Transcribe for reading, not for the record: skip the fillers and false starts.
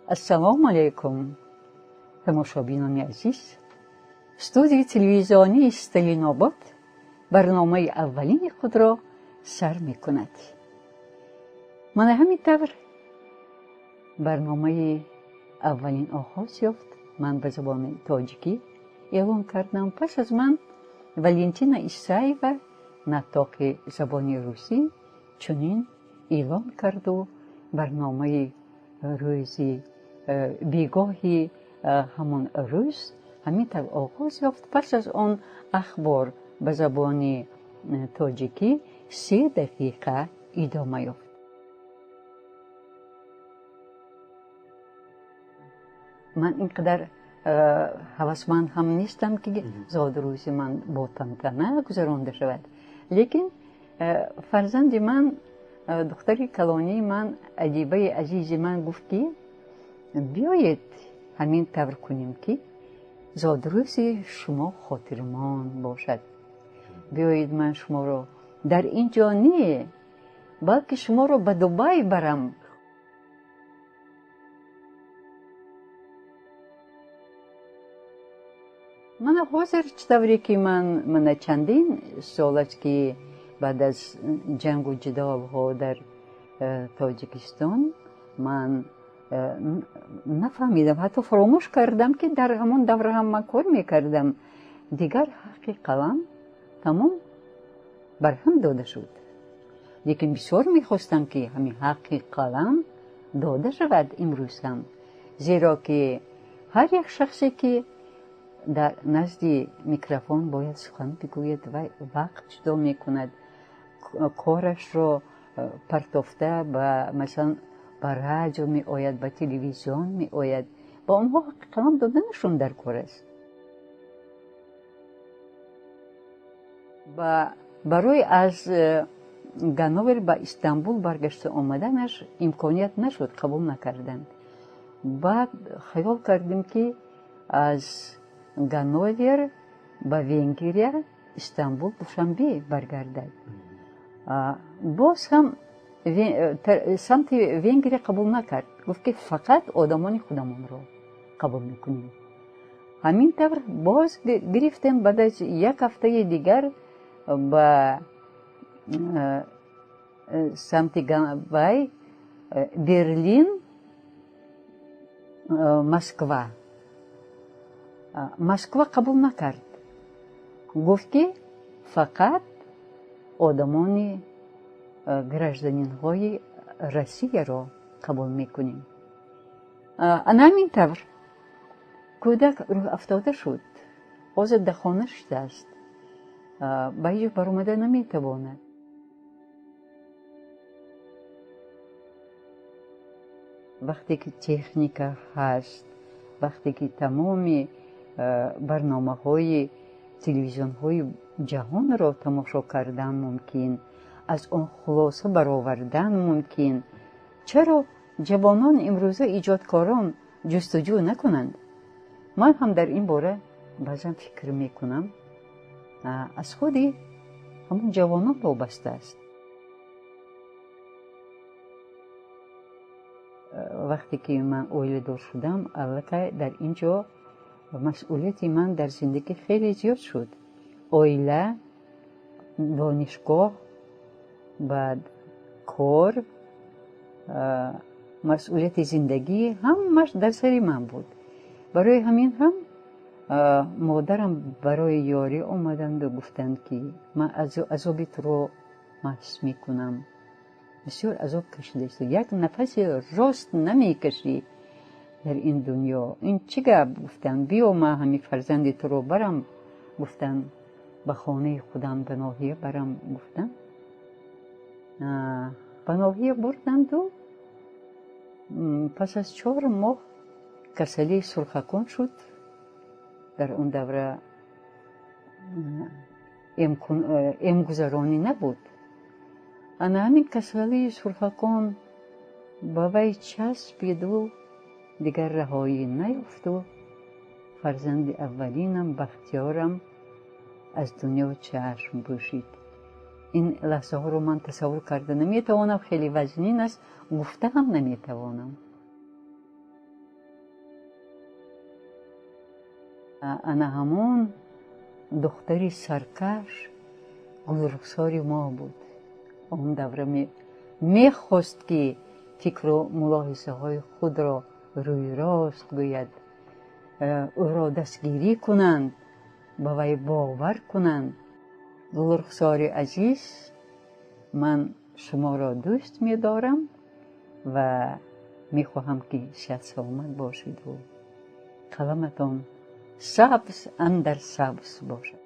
Ассалому алайкум, тамошобинони азиз. Студияи телевизионии Сталинобод барномаи аввалини худро сар мекунад. Мана ҳамин тавр барномаи аввалин оғоз ёфт. Ман ба забони тоҷикӣ эълон кардам. Пас аз ман Валентина Исаева, наттоқи забони русӣ, чунин эълон карду барномаи рӯзи бегоҳи ҳамон рӯз ҳамин тавр оғоз ёфт. Пас аз он ахбор ба забони тоҷикӣ 3 дақиқа идома ёфт. Ман ин қадар ҳавасманд ҳам нестам, ки зодрӯзи ман бо тантана гузаронда шавад, лекин фарзанди ман, духтари калонии ман, Адибаи азизи ман гуфт, ки биёед, ҳамин тавр кунем, ки зодрӯзи шумо хотирмон бошад. Биёед, ман шуморо дар ин ҷо не, балки шуморо ба Дубай барам. Мана ҳозир чӣ тавре ки ман мана чандин сол аст, ки баъд аз ҷангу ҷидолҳо дар Тоҷикистон ман нафаҳмидам, ҳатто фаромӯш кардам, ки дар ҳамон давра ҳам ман кор мекардам. Дигар ҳаққи қалам тамом барҳам дода шуд, лекин бисёр мехостам, ки ҳамин ҳаққи қалам дода шавад имрӯз ҳам, зеро ки ҳар як шахсе, ки дар назди микрофон бояд сухан бигӯяд, вай вақт ҷудо мекунад, корашро партофта, ба масалан, ба радио меояд, ба телевизион меояд. Ба онҳо ҳаққи қалам доданашон дар кор аст. Барои аз Ганновер ба Истанбул баргашта омаданаш имконият нашуд, қабул накарданд. Баъд хаёл кардем, ки аз Ганновер ба Венгрия, Истанбул, Душанбе баргардад. Боз ҳам самти Венгрия қабул накард, гуфт, ки фақат одамони худамонро қабул мекунем. Ҳамин тавр боз гирифтем, баъд аз як ҳафтаи дигар ба самти вай Берлин, Москва. Москва қабул накард, гуфт, ки фақат одамони гражданинҳои Россияро қабул мекунем. Ана ҳамин тавр кӯдак рӯҳафтода шуд. Ҳозир дар хона шудааст, ба ҳеҷ баромада наметавонад. Вақте ки техника ҳаст, вақте ки тамоми барномаҳои телевизионҳои ҷаҳонро тамошо кардан мумкин, аз он хулоса баровардан мумкин, чаро ҷавонон имрӯза, иҷодкорон ҷустуҷӯ накунанд? Ман ҳам дар ин бора баъзан фикр мекунам. Аз худи ҳамон ҷавонон вобаста аст. Вақте ки ман оиладор шудам, аллакай дар ин ҷо масъулияти ман дар зиндагӣ хеле зиёд шуд: оила, донишгоҳ, баъд кор, масъулияти зиндагӣ ҳамаш дар сари ман буд. Барои ҳамин ҳам модарам барои ёрӣ омаданду гуфтанд, ки ман азоби туро ҳис мекунам, бисёр азоб кашидаисту як нафаси рост намекашӣ дар ин дунё. Ин чӣ гап? Гуфтанд, биё, ман ҳамин фарзанди туро барам, гуфтанд, ба хонаи худам, ба ноҳия барам, гуфтанд. Ба ноҳия бурданду пас аз 4 моҳ касалии сурхакон шуд. Дар он давра эмгузаронӣ набуд. Ана ҳамин касалии сурхакон ба вай часпиду дигар раҳоӣ наёфту фарзанди аввалинам, Бахтиёрам, аз дунё чашм пӯшид. Ин лаҳзаҳоро ман тасаввур карда наметавонам, хеле вазнин аст, гуфта ҳам наметавонам. Ана ҳамон духтари саркаш Гулрухсори мо буд. Он давра мехост, ки фикру мулоҳизаҳои худро рӯйрост гӯяд, ӯро дастгирӣ кунанд, ба вай бовар кунанд. Гулрухсори азиз, ман шуморо дӯст медорам ва мехоҳам, ки сиҳат саломат бошеду қаламатон сабз андар сабз бошад.